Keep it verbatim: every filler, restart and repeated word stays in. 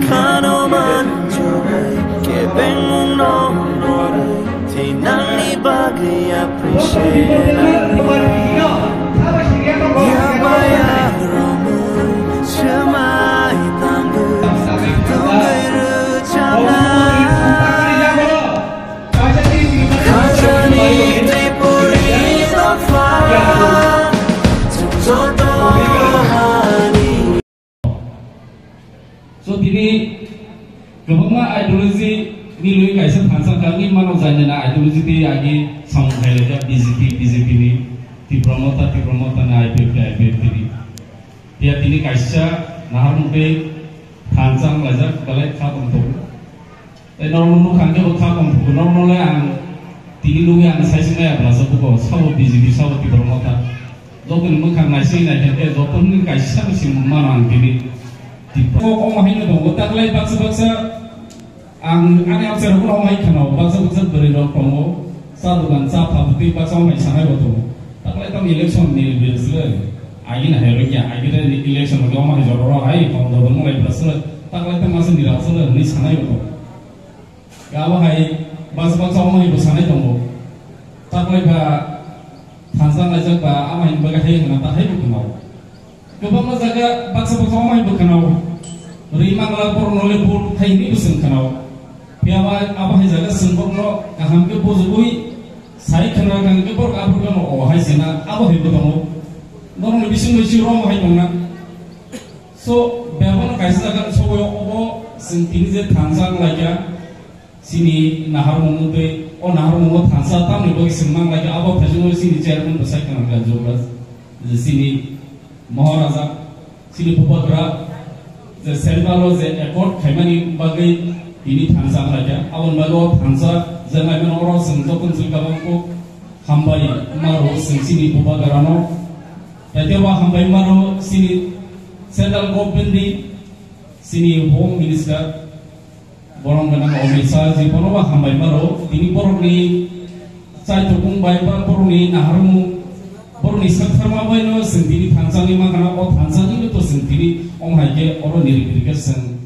Khano manjore, kebengmung nong nore, tei nangni bagwi appreciate. Yabaya romwi, swmai tangwi, tongwi rwchapnai. So, tini kwbangma ideology ni lui kaisa thansa kangni mano, jainina ideology tei agi samung khailai jak B J P, B J P ni, Tipra Motha, Tipra Motha ni, I P F ni, I P F ni. Phiya tini kaisa nahar mungtwi thansa wnglaijak, belai kha tongthok. Tei norokno nukha hwnkhe bo kha tongthok, norokno le ang tini nugwi ang saichung nai ablasa buko, sabo B J P, sabo Tipra Motha. Jotoni mwkhang naising naikha khe jotoni kaisa no simung mano ang tini. Tipra. Omo haino tongo, taklai baksa baksa ang ani absarokno omo hai khwnao, baksa baksa bwrwi rok tongo, cha dogan, cha phabwtwi baksa omo hai sanai bo tongo. Taklai tamo election ni bislai, agini hai rwkya, agini election ni omo hai jororo hai, hom dodon mulai bislai, taklai tamo masa ni rok sala hwnwi sanai bo tongo. Abo hai baksa baksa omo hai bo sanai tongo. Taklai ba thansa laijak ba, amo hai bagwi hai hwnna ta hai bo khwnao. Kwbangma jaga baksa baksa omo hai bo khwnao. Ri mangla borokno le vote hai hwnwi bo chwng khwnao. Phiya ba abo hai jaga chwng borokno kaham khe bujugwi sai khwna kaham khe borok aphuru phano o hai se na abo hai bo tongo. Norokni bising bai si rom hai tongna. So, bebakno kaisa jaga sogwi obo chwng tini je thansa wng laikha, chini naharmung tei o naharmungo thansa tamni bagwi chwng mang laikha, abo thaichukmani chini chairman bwsai khna kha Jogras, je chini Maharaja, chini Bubagra, je central o je accord khaimani bagwi tini thansa wng laikha, aboni bagwi o thansa je naimano oro chwng joto chwng kabang kuk hambai maro chwng chini Bubagrano. Tei tebo hambai maro chini central government ni chini Home Minister borok gwnang Amit Shah ji bono bo hambai maro. Tini borokni chaitokmung bai ba borokni naharmung, borokni saktharma baino chwng tini thansa wngwi mankha, o thansa wngwi to chwng tini omo hai khe oro niri kiri khe chwng